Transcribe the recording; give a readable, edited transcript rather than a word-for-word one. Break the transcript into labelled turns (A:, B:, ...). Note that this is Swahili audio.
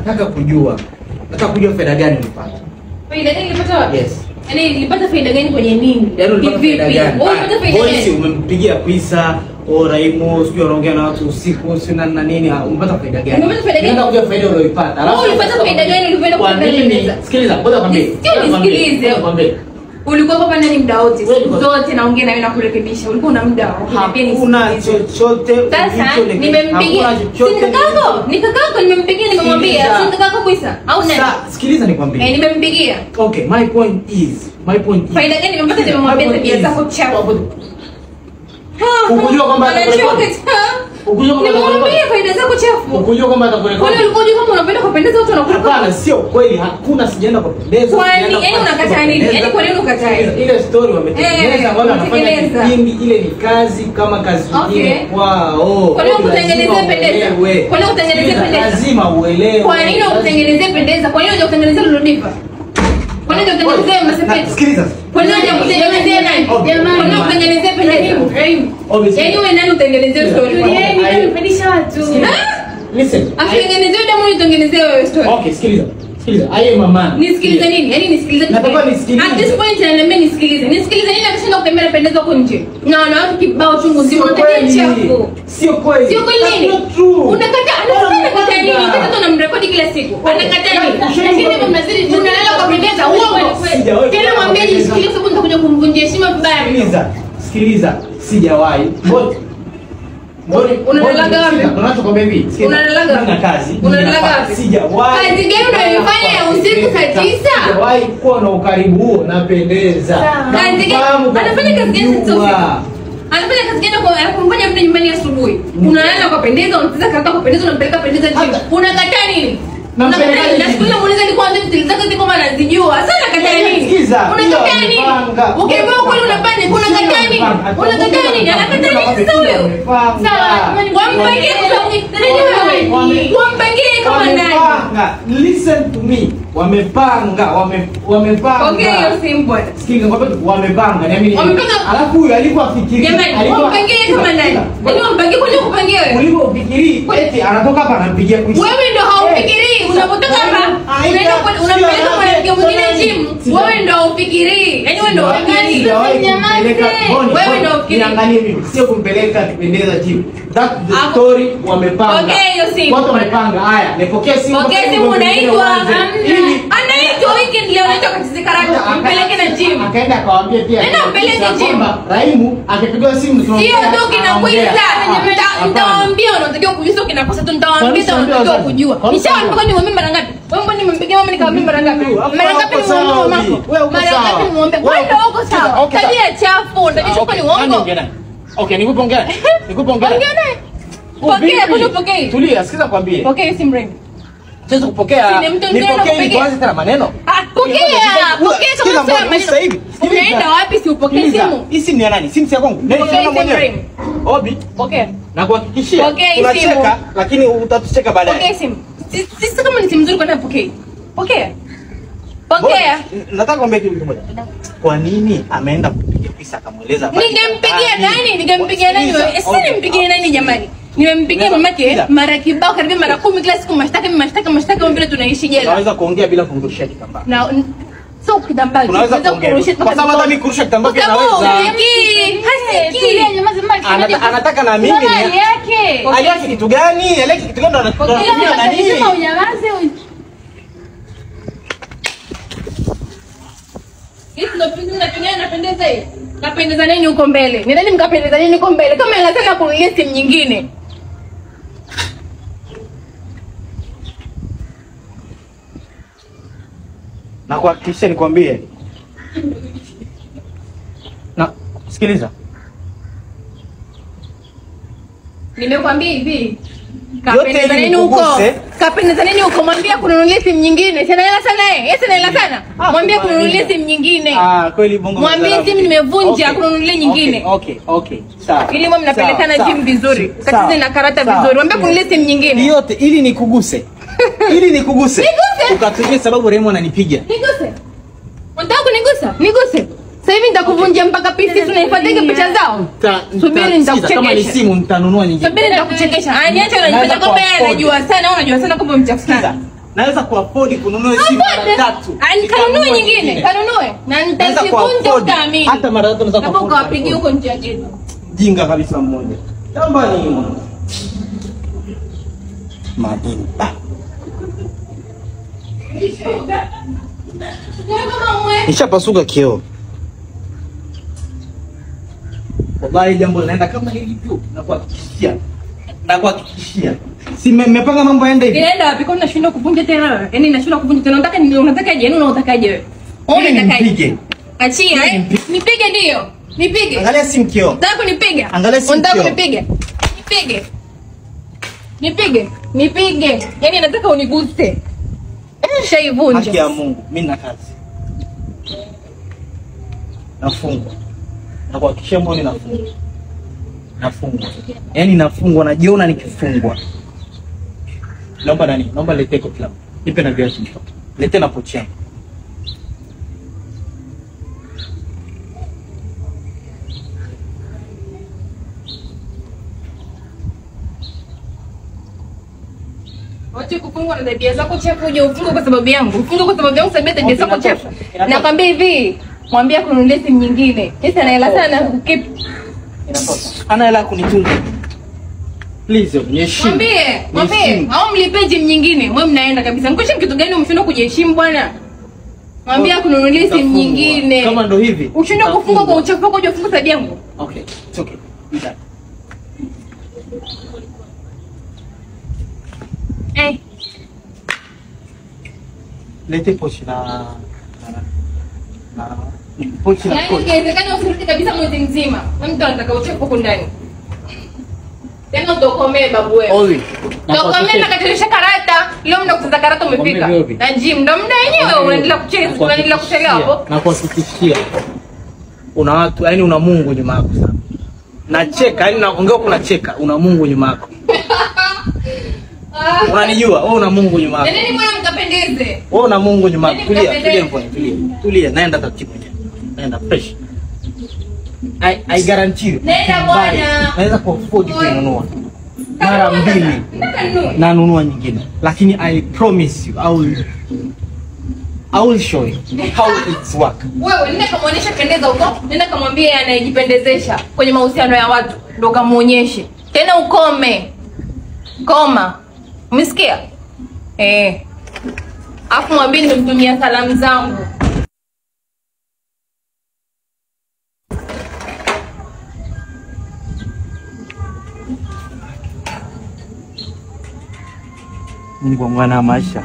A: Nataka kujua. Nataka kujua faida gani ulipata.
B: Faida gani nilipata wapi?
A: Yes.
B: Yaani nilipata faida gani kwenye nini?
A: Yaani ulipata faida gani?
B: Ulipata faida gani?
A: Umempigia Kwisa, o Raimu, sijui anaongea na watu usiku, sio nani na nini, umepata faida gani?
B: Umepata faida gani?
A: Nataka kujua faida uliyoipata.
B: Alafu ulipata faida gani ulivyoenda kupendeza?
A: Sikiliza, ngoja kwambie.
B: Nisikilize.
A: Kwambie.
B: Ulikuwa hapa ndani muda wote. Siku zote naongea na wewe na kurekebisha. Ulikuwa una muda wa kuniambia
A: nisikilize. Hakuna chochote.
B: Sasa nimempigia. Si kakako nimempigia, nimemwambia. Si kakako Kwisa au nani?
A: Sasa sikiliza nikwambie.
B: Nimempigia.
A: Okay, my point is.
B: Faida gani nimepata? Nimemwambia tabia zako chafu.
A: Ukujua kwamba atakurekodi.
B: Nimemwambia faida zako chafu.
A: Ukujua kwamba atakurekodi.
B: Kwani ulikuwa unajua kama unapenda kupendeza watu wanakurekodi?
A: Hapana, sio kweli. Hakuna, sijaenda kupendeza.
B: Kwani yaani unakataa nini? Yaani kwa nini ukataa?
A: Ile story wametengeneza, wala wanafanya kipindi, ile ni kazi kama kazi nyingine kwao.
B: Kwa nini ukutengenezee pendeza? Kwa nini ukutengenezee pendeza?
A: Lazima uelewe.
B: Kwa nini ukutengenezee pendeza? Kwa nini hujakutengenezea Luludiva? Kwa nini hujakutengenezea Masepetu?
A: Sikiliza.
B: Kwa nini hujakutengenezea nani? Jamani, kwa nini hukutengenezea pendeza? Yaani wewe nani utengenezee story?
C: Yaani nani mpendisha watu?
A: Listen.
B: Asitengenezee damu, nitengenezee wewe story.
A: Okay, sikiliza. Sikiliza. Aye mama.
B: Nisikilize nini? Yaani nisikilize.
A: Nataka nisikilize.
B: At this point ananiambia nisikilize. Nisikilize nini akishinda kutembea pendeza huko nje? Na wanawake kibao chungu nzima unataka chafu.
A: Sio kweli.
B: Sio kweli nini? Unakataa, anakataa nini? Wakati tunamrekodi kila siku. Anakataa nini? Lakini mnazidi tunalala kwa pendeza uongo. Tena mwambie jishikilie sababu nitakuja kumvunjia heshima vibaya.
A: Sikiliza. Sikiliza. Sijawahi.
B: Unalalaga wapi?
A: Unachokwambia hivi.
B: Unalalaga wapi?
A: Nina kazi.
B: Unalalaga wapi?
A: Sijawahi.
B: Kazi gani unayoifanya ya usiku saa 9?
A: Sijawahi kuwa na ukaribu huo, napendeza.
B: Kazi gani? Anafanya kazi gani saa 9 usiku? Anafanya kazi gani kwa kumfanya mtu nyumbani asubuhi? Unalala kwa pendeza, unacheza karata kwa pendeza, unampeleka pendeza chini. Unakataa nini? Na siku ile muuliza nilikuwa ndio nilizaka ziko maana nazijua. Sasa nakataa nini? Unakataa nini? Ukiambiwa kweli unafanya, unakataa nini? Unakataa nini? Anakataa nini sasa huyo?
C: Sawa,
B: wampangie wewe. Wampangie kama nani?
A: Listen to me. Wamepanga, wamepanga.
B: Okay, hiyo simu bwana.
A: Sikiliza ngombe, wamepanga. Niamini.
B: Wamepanga.
A: Alafu huyo alikuwa afikiri.
B: Jamani, wampangie kama nani? Yaani wampangie kwa nini kupangia wewe?
A: Ulivyofikiri eti anatoka hapa anampigia Kwisa.
B: Wewe ndio haufikirii. Unapotoka hapa unaenda unampeleka mwanamke mwingine gym. Wewe ndio haufikirii. Yaani wewe ndio uangalii. Wewe ndio ufikirii.
A: Niangalie mimi. Sio kumpeleka kipendeza gym. That the story wamepanga.
B: Okay, hiyo simu.
A: Watu wamepanga. Haya, nipokee simu.
B: Pokea simu unaitwa. Anaitwa weekend leo, anaitwa kacheze karata. Mpeleke na gym.
A: Akaenda akawaambia pia.
B: Nenda mpeleke gym.
A: Raimu akipigiwa simu
B: sio tu kinakuita. Nitawaambia unatakiwa kujua, sio kinakosa tu, nitawaambia unatakiwa kujua. Nishawaambia ni mara ngapi? Wewe mbona nimempigia mama nikamwambia mara ngapi? Mara ngapi nimwombe mamako? Mara ngapi nimwombe? Wewe ndio uko sawa. Tabia chafu, tabia chafu ni uongo.
A: Okay, nikupe ongea. Nikupe ongea.
B: Ongea naye. Pokea, kuna pokea.
A: Tulia, sikiza nikwambie.
B: Pokea simu Raimu.
A: Siwezi kupokea. Nipokee kwanza tena maneno.
B: Ah, pokea. Pokea kama sema maneno.
A: Sasa hivi.
B: Unaenda wapi si upokee simu?
A: Hii simu ni ya nani? Simu si ya kwangu. Nani simu mwenyewe? Obi.
B: Pokea.
A: Na kuhakikishia unacheka lakini utatucheka baadaye.
B: Pokea simu. Sisi kama ni simu nzuri kwa nini pokea? Pokea. Pokea.
A: Nataka kuambia kitu kimoja. Kwa nini ameenda kupiga Kwisa akamueleza?
B: Ningempigia nani? Ningempigia nani wewe? Si nimpigie nani jamani? Nimempigia mamake mara kibao karibia mara 10 kila siku, mashtaka mashtaka mashtaka, mbele tunaishi jela.
A: Unaweza kuongea bila kumrushia kitambaa.
B: Na sio kitambaa.
A: Unaweza kuongea. Kwa sababu hata mimi kurusha kitambaa pia naweza.
B: Hasiki.
A: Anataka na mimi
C: ni yake.
A: Aliaki kitu gani? Aliaki kitu gani ndo anatumia nani?
C: Sema unyamaze.
B: Hizi ndo pinga napendeza hii. Kapendeza nini huko mbele? Ni nani mkapendeza nini huko mbele? Kama anataka kununulia simu nyingine.
A: Na kuhakikisha nikwambie. Na sikiliza.
B: Nimekwambia hivi. Kapendeza nini huko? Kapendeza nini huko? Mwambie kununulia simu nyingine. Sina hela sana yeye. Yeye sina hela sana. Mwambie kununulia simu nyingine.
A: Ah, kweli bongo.
B: Mwambie simu nimevunja, kununulia nyingine.
A: Okay. Sawa.
B: Ili mwa mnapelekana gym vizuri. Katize na karata vizuri. Mwambie kununulia simu nyingine.
A: Yote ili nikuguse. Ili nikuguse.
B: Niguse.
A: Ukatumia sababu Remo ananipiga.
B: Niguse. Unataka kunigusa? Niguse. Sasa hivi nitakuvunjia mpaka PC, tunahifadhi picha zao. Subiri nitakuchekesha.
A: Kama ni simu nitanunua nyingine.
B: Subiri nitakuchekesha. Ah, niache unajifanya kwamba yeye anajua sana, unajua sana kwamba mchafu sana.
A: Naweza kuafford kununua simu mara tatu.
B: Kanunue nyingine, kanunue. Na nitazivunja utaamini.
A: Hata mara tatu naweza kuafford.
B: Hapo kawapigie huko nje ya jiji.
A: Jinga kabisa mmoja. Tamba ni mwana. Madini. Nishapasuka kioo. Wallahi jambo linaenda kama lilivyo, nakuhakikishia. Nakuhakikishia. Si mmepanga mambo yaende hivi.
B: Inaenda wapi? Kwa nashindwa kuvunja tena. Yaani nashindwa kuvunja tena. Unataka nini? Unatakaje? Yaani unatakaje wewe?
A: Wewe nipige.
B: Achia eh. Nipige ndio. Nipige.
A: Angalia simu kioo.
B: Unataka kunipiga?
A: Angalia simu kioo.
B: Unataka kunipiga? Nipige. Nipige. Nipige. Yaani nataka uniguse. Shaivunja.
A: Haki ya Mungu, mimi nina kazi. Nafungwa. Nakuhakikishia mbona nafungwa. Nafungwa. Yaani nafungwa, najiona nikifungwa. Naomba nani? Naomba letee koti langu. Nipe na viatu mtoto. Letee na pochi yangu.
B: Wacha kufungwa na tabia zako chafu, uje ufungwe kwa sababu yangu. Ufungwe kwa sababu yangu sababu tabia zako chafu. Nakwambia hivi, mwambie kununulia simu nyingine. Kesa ana hela sana kukeep.
A: Inatosha. Ana hela kunitunga. Please, niheshimu.
B: Mwambie, mwambie, au mlipe gym nyingine. Mwe mnaenda kabisa. Mkoshe kitu gani umeshindwa kujiheshimu bwana? Mwambie kununulia simu nyingine.
A: Kama ndo hivi.
B: Ushindwa kufungwa kwa uchafu wako, uje ufungwe sababu yangu.
A: Okay, it's okay. Done.
B: Eh.
A: Lete pochi na pochi na
B: kochi. Yaani inawezekana usirudi kabisa mwezi mzima. Na mtu anataka uchafu huko ndani. Tena utokomee babu wewe.
A: Oli.
B: Tokomee na katirisha karata. Leo mnakucheza karata umefika. Na gym ndo muda wenyewe unaendelea kucheza, unaendelea kuchelewa hapo.
A: Na kuhakikishia. Una watu, yaani una Mungu nyuma yako sana. Nacheka, yaani naongea kuna cheka, una Mungu nyuma yako. Unanijua, wewe una Mungu nyuma yako.
B: Nini mbona mkapendeze?
A: Wewe una Mungu nyuma yako. Tulia, tulia mbona, tulia. Tulia, naenda taratibu. Naenda fresh. I guarantee you.
B: Nenda bwana.
A: Naweza kuafford kununua. Mara mbili. Nanunua nyingine. Lakini I promise you, I will show you how it's work.
B: Wewe nenda kamuonyesha pendeza huko. Nenda kamwambie anayejipendezesha kwenye mahusiano ya watu. Ndio kamuonyeshe. Tena ukome. Koma. Umesikia? Eh. Afu mwambie nimemtumia salamu zangu.
A: Mungu mwana maisha.